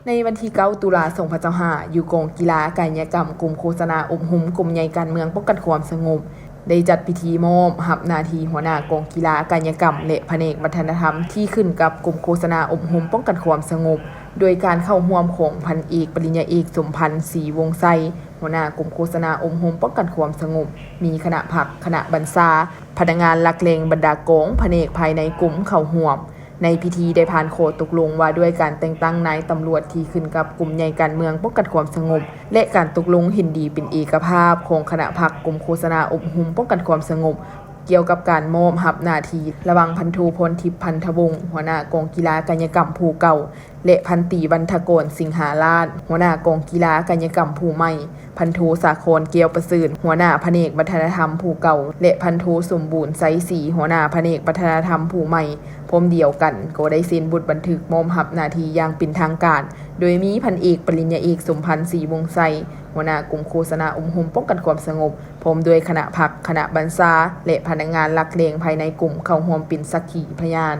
ໃນວັນທີເກົ້າ ຕຸລາ ສອງພັນຊາວຫ້າ ຢູ່ກອງກິລາກາຍະກຳ ກົມໂຄສະນາອົບຮົມ ກົມໃຫຍ່ການເມືອງປ້ອງກັນຄວາມສະຫງົບ ໄດ້ຈັດພິທີມອບຮັບໜ້າທີ່ຫົວໜ້າກອງກິລາກາຍະກຳ ແລະ ພະແນກວັດທະນະທຳ ທີ່ຂຶ້ນກັບກົມໂຄສະນາອົບຮົມປ້ອງກັນຄວາມສະຫງົບ ໂດຍການເຂົ້າຮ່ວມຂອງພັນເອກ ປະລິນຍາເອກ ສົມພັນ ສີວົງໄຊ ຫົວໜ້າກົມໂຄສະນາອົບຮົມປ້ອງກັນຄວາມສະຫງົບ, ມີຄະນະພັກ, ຄະນະບັນຊາ, ພະນັກງານຫຼັກແຫຼ່ງ, ບັນດາກອງພະແນກພາຍໃນກົມເຂົ້າຮ່ວມ. ໃນພິທີໄດ້ຜ່ານຂໍ້ຕົກລົງວ່າດ້ວຍການແຕ່ງຕັ້ງນາຍຕຳຫຼວດທີ່ຂຶ້ນກັບກົມໃຫຍ່ການເມືອງປ້ອງກັນຄວາມສະຫງົບ ແລະ ການຕົກລົງເຫັນດີເປັນເອກະພາບຂອງຄະນະພັກກົມໂຄສະນາອົບຮົມປ້ອງກັນຄວາມສະຫງົບ ກ່ຽວກັບການມອບຮັບໜ້າທີ່ລະຫວ່າງພັນໂທ ພອນທິບ ພັນທະວົງ ຫົວໜ້າກອງກິລາກາຍະກຳຜູ້ເກົ່າ ແລະ ພັນຕີ ວັນທະກອນ ສິງຫາລາດ ຫົວໜ້າກອງກິລາກາຍະກຳຜູ້ໃໝ່, ພັນໂທ ສາຄອນ ແກ້ວປະເສີດ ຫົວໜ້າພະແນກວັດທະນະທຳຜູ້ເກົ່າ ແລະ ພັນໂທ ສົມບູນ ໄຊສີ ຫົວໜ້າພະແນກວັດທະນະທຳຜູ້ໃໝ່. ພ້ອມດຽວກັນກໍໄດ້ເຊັນບົດບັນທຶກມອບຮັບໜ້າທີ່ຢ່າງເປັນທາງການ ໂດຍມີພັນເອກ ປະລິນຍາເອກ ສົມພັນ ສີວົງໄຊ ຫົວໜ້າກົມໂຄສະນາອົບຮົມປ້ອງກັນຄວາມສະຫງົບ ພ້ອມດ້ວຍຄະນະພັກ, ຄະນະບັນຊາ ແລະ ພະນັກງານຫຼັກແຫຼ່ງພາຍໃນກົມເຂົ້າຮ່ວມເປັນສັກຂີພະຍານ.